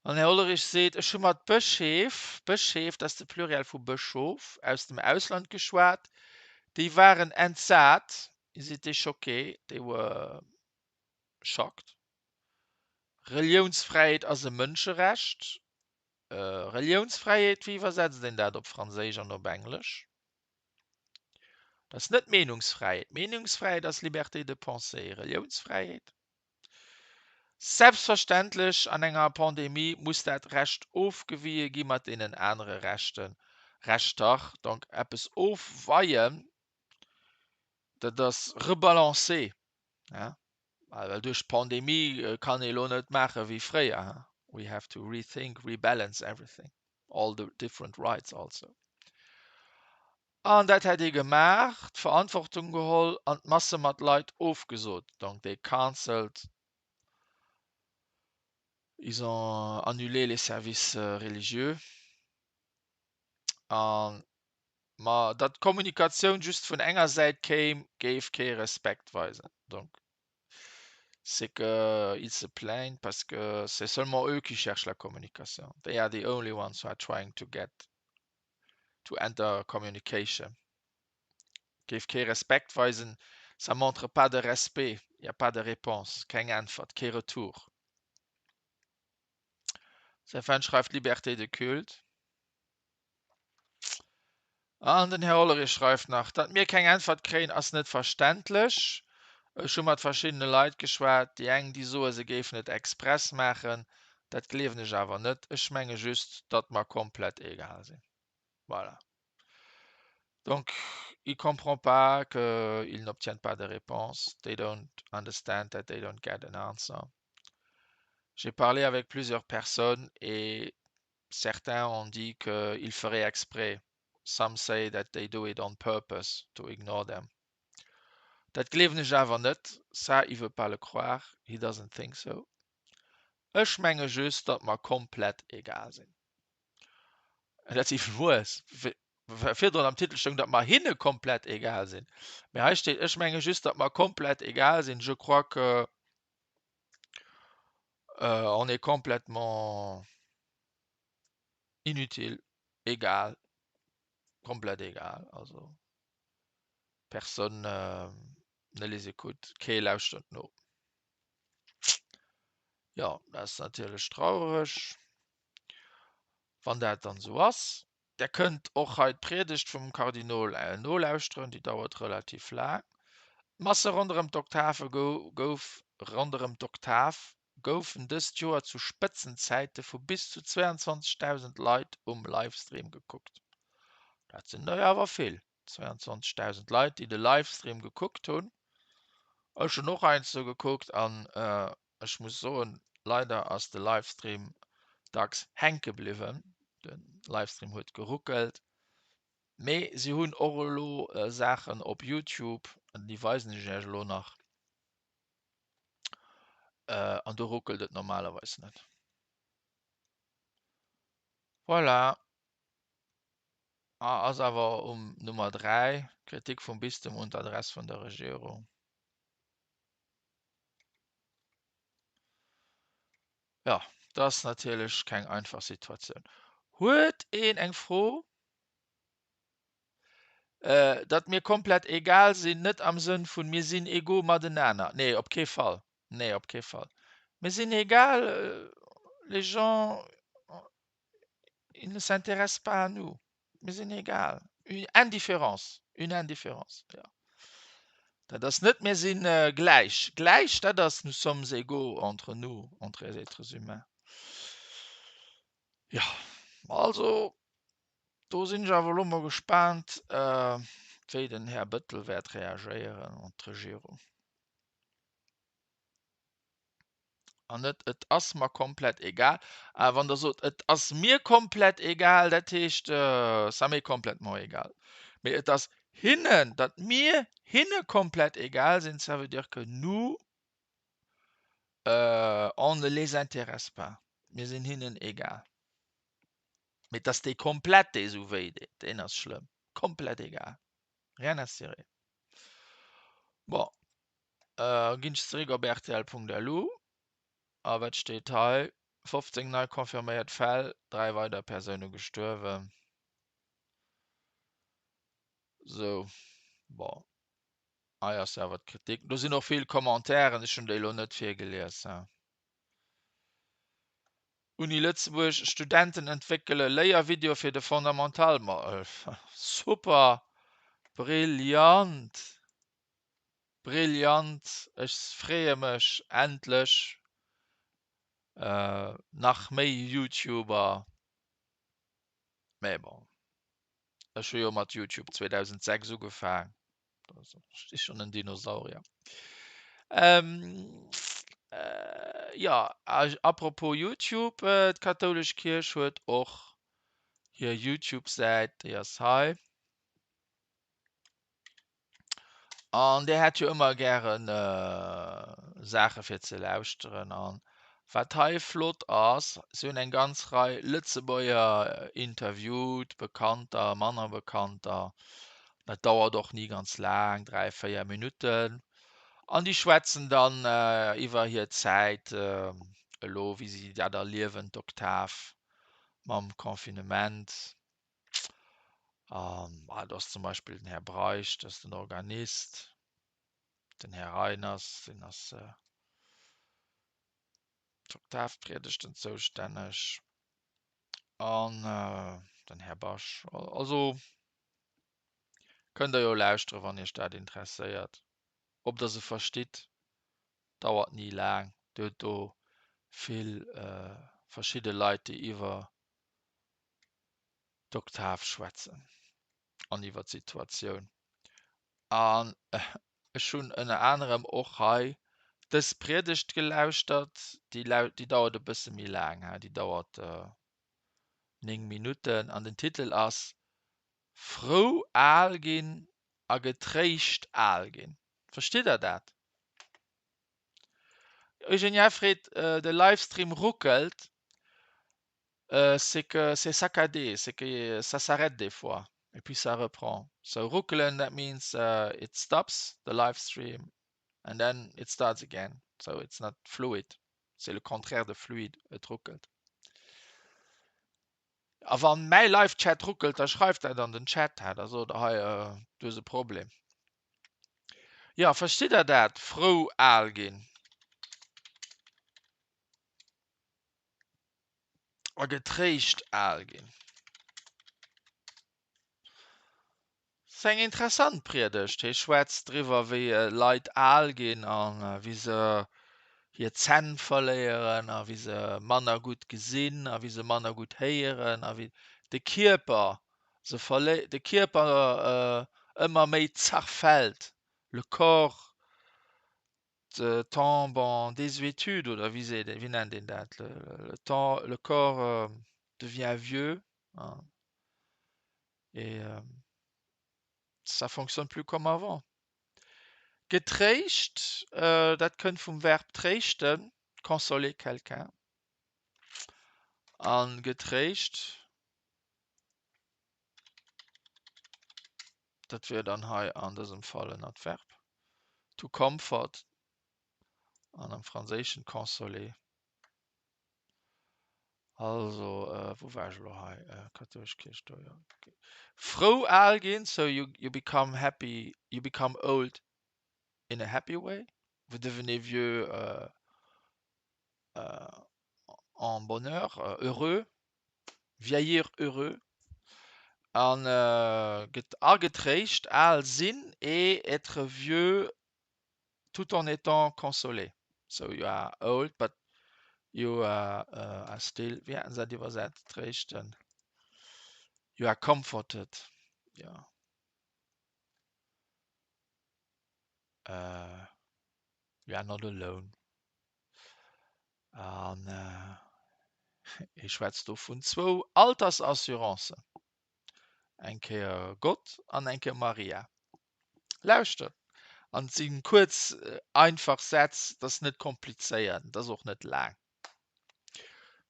An Här Hollerich seet, ech hu mat Bëscheef, Bëscheef, dat ass de Pluriel vu Bëschof, aus dem Ausland geschwat, déi waren entsat, ils étaient choqués, they were shocked. Reliounsfräiheet ass e Mënscherecht. Reliounsfräiheet, wéi iwwersetzt een dat op Franséisch an op Englesch? Dat ass net Meenungsfräiheet. Meenungsfräiheet ass Liberté de pensée. Reliounsfräiheet? Selbstverständlech, an enger Pandemie muss dat Recht ofgewie gi mat deenen anere Rechten, Rechter. Donc eppes ofweien, dat ass rebalancer, well duerch d'Pandemie kann ee lo net maache wéi fréier. We have to rethink, rebalance everything, all the different rights also. An dat hätt ee gemaach, d'Verantwortung geholl an d'Masse mat Leit ofgesot. Donc they cancelled, ils ont annulé les services religieux. An ma datt d'Kommunikatioun just vun enger Säit kéim, géif kee Respekt weisen. Donc c'est que ils se plaignent parce que c'est seulement eux qui cherchent la communication. They are the only ones who are trying to get to enter communication. Géif kee Respekt weisen, ça montre pas de respect, il y a pas de réponse, keng Äntwert, kee Retour. Sven schreift Liberté de culte. An den Här Hollerich schreift nach, Datt mir keng Äntwert kréien, ass net verständlech. Ech hu mat verschiddene Leit geschwat. Déi eng, déi soe se géifen et express maachen. Dat gleewen ech awer net. Ech menge just, datt mer komplett egal sinn. Voilà. Donc, il comprend pas qu'ils n'obtiennent pas de réponse. They don't understand that they don't get an answer. J'ai parlé avec plusieurs personnes et certains ont dit qu'ils feraient exprès. Some say that they do it on purpose to ignore them. Dat gleewen ech awer net. Ça, il veut pas le croire. He doesn't think so. Ech menge just, datt mer komplett egal sinn. Dat si wues. Virdrun am Titel stoung, datt mer hinne komplett egal sinn. Mee hei steet, ech menge just, datt mer komplett egal sinn. Je crois que on est complètement inutile, egal, komplett egal. Also personne ne les écoute, kee lauschtert no. Jo, dat ass natierlech traureg, wann dat dann esou ass. Der kënnt och hei d'Priedegt vum Kardinol nolauschteren, déi dauert relativ laang. D'Masse ronderëm d'Oktave gouf ronderëm d'Oktav goufen dëst Joer zu Spëtzenzäite vu bis zu 22.000 Leit um Livestream gekuckt. Dat sinn der jo awer vill, 22.000 Leit, déi de Livestream gekuckt hunn. Ech hunn och heiansdo gekuckt an ech muss soen, leider ass de Livestream dacks hänke bliwwen. De Livestream huet geruckelt. Mee si hunn och elo Saachen op Youtube, déi weisen ech iech elo nach. An do ruckelt et normalerweis net. Voilà. Ah, ass awer um Nummer 3, Kritik vum Bistum un d'Adress vun der Regierung. Jo, dat ass natierlech keng einfach Situatioun. Huet een eng Fro? Datt mir komplett egal sinn, net am Sënn vun mir sinn égaux matenaner, nee op kee Fall, nee op kee Fall. Mir sinn egal, les gens ils ne s'intéressent pas à nous, mir sinn egal, une indifférence, une indifférence, jo. Dat ass net mir si gläich, gläich dat ass nous sommes égaux entre nous, entre les êtres humains. Jo, also do sinn ech awer elo mol gespaant, wéi den Här Bettel wäert reagéieren an d'Regierung. An net et ass mer komplett egal. A wann Der sot, et ass mir komplett egal, dat heescht, ça m'est complètement égal. Mee et ass hinnen, datt mir hinne komplett egal sinn, ça veut dire que nous, on ne les intéresse pas, mir sinn hinnen egal. Mee dass dee komplett dee sou wéi deet, deen ass schlëmm. Komplett egal. Rien à cirer. Bon, ginn ech zeréck op rtl.lu. A wat steet hei? 15 nei confirméiert Fäll, 3 weider Persoune gestuerwen. Sou, bon. Hei ass awer d'Kritik. Do sinn och vill Commentairen, ech hunn déi elo net virgelies. Uni Lëtzebuerg, Studenten entwéckele Léiervideo fir de Fondamental. Ma super! Brillant! Brillant! Ech freeë mech, endlech! Nach méi Youtuber, mä bon, ech hu jo mat Youtube 2006 ugefaang, ech si schonn en Dinosaurier. Jo, a propos Youtube, d'kathoulesch Kierch huet och hir Youtube-Säit, déi ass hei. An där hätt jo ëmmer gären Saache fir ze lauschteren. An wat hei flott ass, si hunn eng ganz Rei Lëtzebuerger interviewt, bekannter, manner bekannter. Dat dauert och ni ganz laang, 3, 4 Minutten. An déi schwätzen dann iwwer hir Zäit elo, wéi si dat erliewen, d'Oktav mam Confinement. An ah, do ass zum Beispill den Här Breisch, dat ass den Organist, den Här Reiners, deen ass äh, d'Oktavpriedegten zoustänneg an äh, den Här Basch. Also kënnt der jo lauschteren, wann iech dat interesséiert. Ob der se verstitt, dauert ni laang. Dir hutt do vill äh, verschidde Leit, déi iwwer d'Oktav schwätzen an iwwer d'Situatioun. An ech hunn ënner anerem och hei dës Priedegt gelauschtert, déi déi dauert e bësse méi laang, déi dauert 9 Minutten an den Titel ass Frou al ginn a getréischt al ginn. Verstitt der dat? Eugenia freet, de Livestream ruckelt. C'est que c'est saccadé, c'est que ça s'arrête des fois et puis ça reprend. So ruckelen, that means it stops the live stream and then it starts again. So it's not fluid. C'est le contraire de fluide, et ruckelt. A wann mäi Live-Chat ruckelt, da schreift dat an den Chat, da sot der hei, du hues e Problem. Jo, verstitt der dat, frou al ginn? A getréischt al ginn. Ass eng interessant Priedegt. Hie schwätzt driwwer, wéi Leit al ginn a wéi se hir Zänn verléieren a wéi se manner gutt gesinn a wéi se manner gutt héieren a wéi de Kierper se verléi de Kierper ëmmer méi zerfält, le corps tombe en désuétude oder wéi seet een, wéi nennt een dat, le temps, le corps devient vieux et ça fonctionne plus comme avant. Getréischt, dat kënnt vum Verb tréischten, consoler quelqu'un, a getréischt, Dat wier dann hei an dësem Fall en Adverb, to comfort an am Franséischen consoler. Also, wou war ech elo hei? Kathoulesch Kierch, do, jo. Frou al ginn, so you, you become happy, you become old in a happy way, vous devenez vieux en bonheur, heureux. Vieillir heureux an agetréischt, al sinn et être vieux tout en étant consolé. So you are old but you are still, wéi haten se dat iwwersat, tréischten, you are comforted, jo. You are not alone. An hie schwätzt do vun zwou Altersassurancen, eng Kéier Gott an eng Kéier Maria. Lauschtert, an et si kuerz, einfach Sätz, et ass net komplizéiert, et ass och net laang.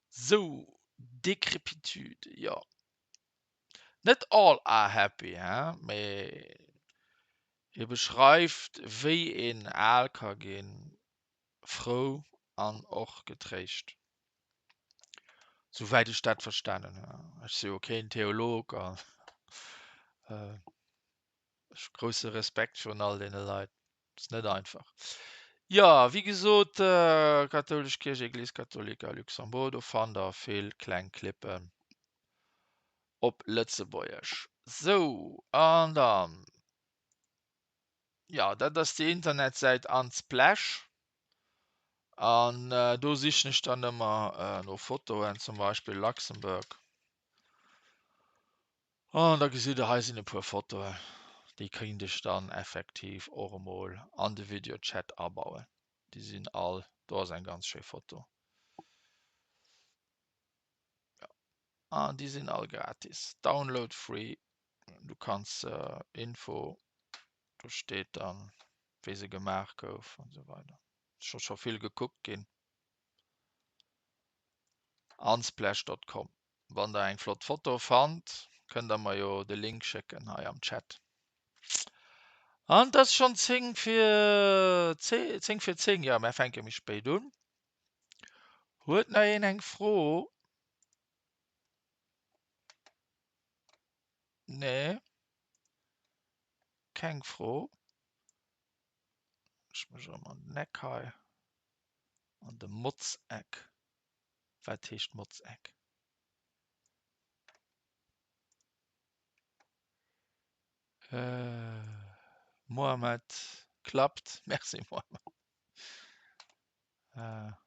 Sou, Décrépitude, jo, net all are happy, hein, mee hie beschreift, wéi een al ka ginn, frou an och getréischt. Souwäit ech dat verstanen hunn. Ech si jo keen Theolog an ech hu grousse Respekt virun all deene Leit. Ass net einfach. Jo, wéi gesot, Kathoulesch Kierch, Église catholique à Luxembourg, do fannt der vill kleng Clippen op Lëtzebuergesch. Sou, an dann Jo, dat ass déi Internetsäit Unsplash. An do sichen ech dann ëmmer no Fotoen, zum Beispill Luxembourg. An da gesitt der, hei sinn e puer Fotoen, déi kéint ech dann effektiv och emol an de Videochat abauen. Déi sinn all, do ass eng ganz schéi Foto. Ja. An déi sinn all gratis. Download free. Du kanns se Info, do steet dann, wéi se gemaach gouf an esou weider. Scho scho vill gekuckt ginn. Unsplash.com. Wann der eng flott Foto fannt, kënnt der mer jo de Link schécken hei am Chat. An et ass schonn 10 fir 10 fir 10, jo mär fänke méi spéit un. Huet nach een eng Fro? Nee? Keng Fro? Ech mech erëm an den Eck hei, an de Motzeck. Wat heescht Motzeck? Mohamed klappt. Merci Mohamed.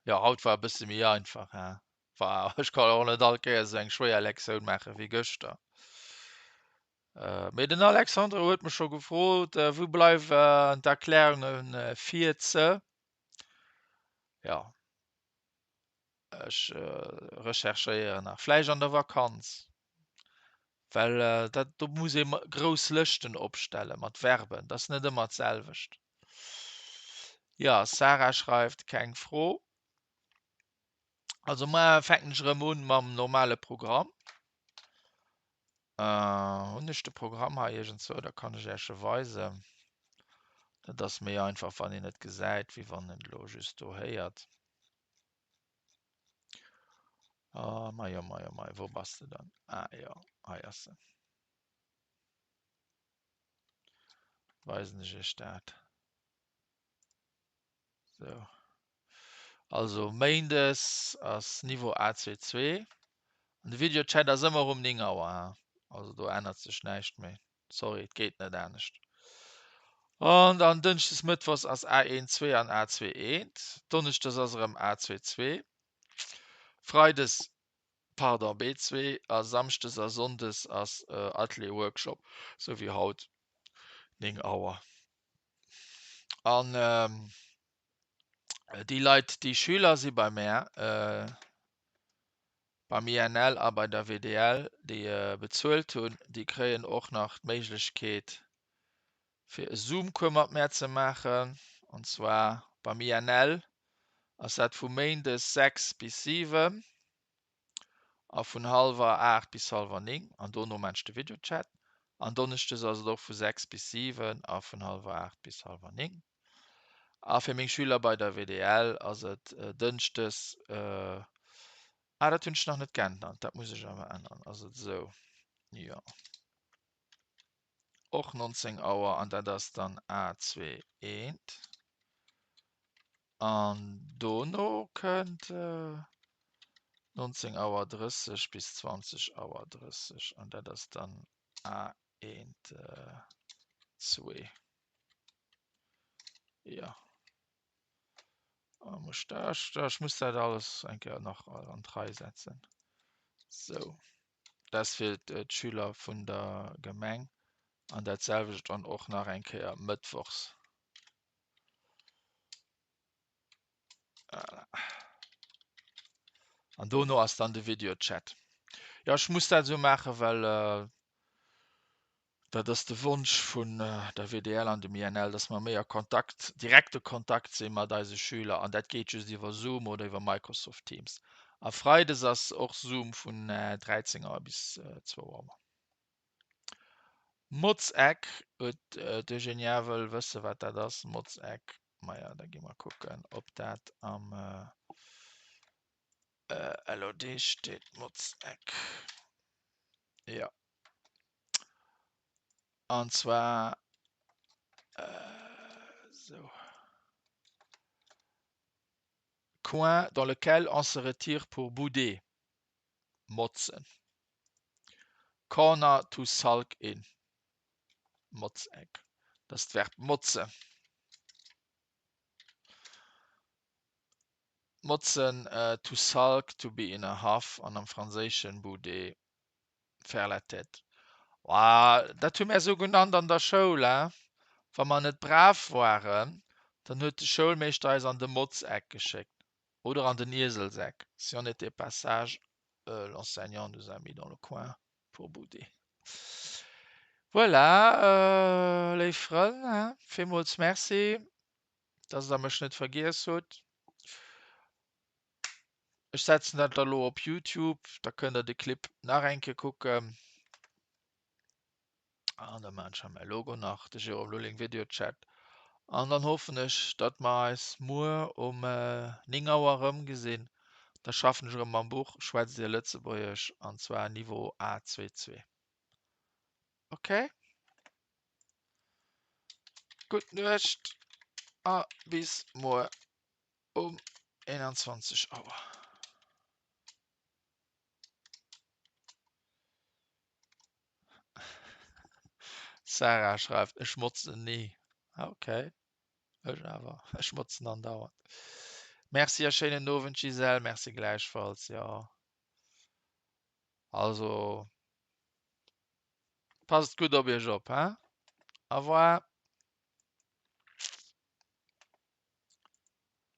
Jo, haut war e bësse méi einfach, hein. War, ech kann och net all Kéiers esou eng schwéier Lektioun maache wéi gëschter. Mee den Alexandre huet mech scho gefrot, wou bleiwen d'Erklärunge fir ze? Jo, Ech recherchéieren nach, vläicht an der Vakanz, well dat do muss ee grouss Lëschten opstelle mat Verben, dat ass net ëmmer d'selwecht. Jo, Sarah schreift, keng Fro. Also mar fänken ech erëm un mam normale Programm. Hunn ech de Programm hei iergendzwou, da kann ech Iech e weisen. Dat ass méi einfach, wann een et gesäit, wéi wann een elo just do héiert. Oh mei, oh mei, oh mei, wou bass de dann? Ah jo, hei ass se. Weisen ech iech dat. So. Also Méindes ass Niveau A22. An de Videochat ass ëmmer um 9 Auer. Also do ännert sech näischt méi. Sorry, et geet net anescht. An dann Dënschdes, Mëttwochs ass A1 2 an A2 1. Donneschdes ass erëm A2 2. Freides, pardon, B2 a Samschdes a Sonndes ass Atelier Workshop, sou wéi haut 9 Auer. An déi Leit, déi Schüler si bei mär, beim INL a bei der WDL, déi bezuelt hunn, déi kréien och nach d'Méiglechkeet fir e Zoom-Cours mat mär ze maachen. An zwar beim INL ass dat vu méindes 6 bis 7 a vun hallwer 8 bis hallwer 9 an dono maachen ech de Videochat. An donneschdes ass et och vu 6 bis 7 a vun hallwer 8 bis hallwer 9. A fir meng Schüler bei der WDL ass et dënschdes, ah dat hunn ech nach net geännert, dat muss ech awer änneren, ass et esou, jo och 19 Auer an dat ass dann A2 eent. An dono kënnt 19 Auer 30 bis 20 Auer 30 an dat ass dann A1 zwee. Ja. Ah, muss da, ech muss dat alles eng Kéier nach an d'Rei setzen. Sou. Dat ass fir d'Schüler vun der Gemeng an dat selwecht dann och nach eng Kéier mëttwochs. Voilà. An dono ass dann de Videochat. Ja, ech muss dat esou maachen, well äh, dat ass de Wonsch vun äh, der WDL an dem INL, dass mer méi a Kontakt, direkte Kontakt si mat eise Schüler an dat geet just iwwer Zoom oder iwwer Microsoft Teams. A Freides ass och Zoom vun 13 Auer bis 2 Auer. Motzeck huet d'Eugenia wëll wësse wat dat ass. Motzeck, maja da gi mer kucken ob dat am LOD steet. Motzeck, jo an zwar esou. Coin dans lequel on se retire pour bouder, motzen. Corner to sulk in, Motzeck, dat ass d'Verb motze. Motzen, to sulk, to be in a huff an am Franséischen bouder, faire la tête. Wa, dat hu mär esou genannt an der Schoul, hein. Wa mer net brav waren, dann huet de Schoulmeeschter eis an de Motzeck geschéckt oder an den Ieselseck, si on était pas sage, l'enseignant nous a mis dans le coin pour bouder. Voilà, léif Frënn, hein, villmools Merci, dass der mech net vergiess hutt. Ech setzen dat da lo op Youtube, da kënnt der de Clip nach eng Kéier kucken. An da maachen ech hei mäi Logo nach, de Jérôme Lulling Videochat. An dann hoffen ech, datt mer eis muer um 9 Auer erëmgesinn. Da schaffen ech erëm mam Buch Schwätzt Dir Lëtzebuergesch, an zwar Niveau A22. Okay? Gutt Nuecht a bis muer um 21 Auer. Sarah schreift, Ech motzen ni. Okay, ech awer. Ech motzen andauernd. Merci a schéinen Owend Gisèle. Merci gläichfalls, jo. Also, passt gutt op iech op, hein? Au revoir.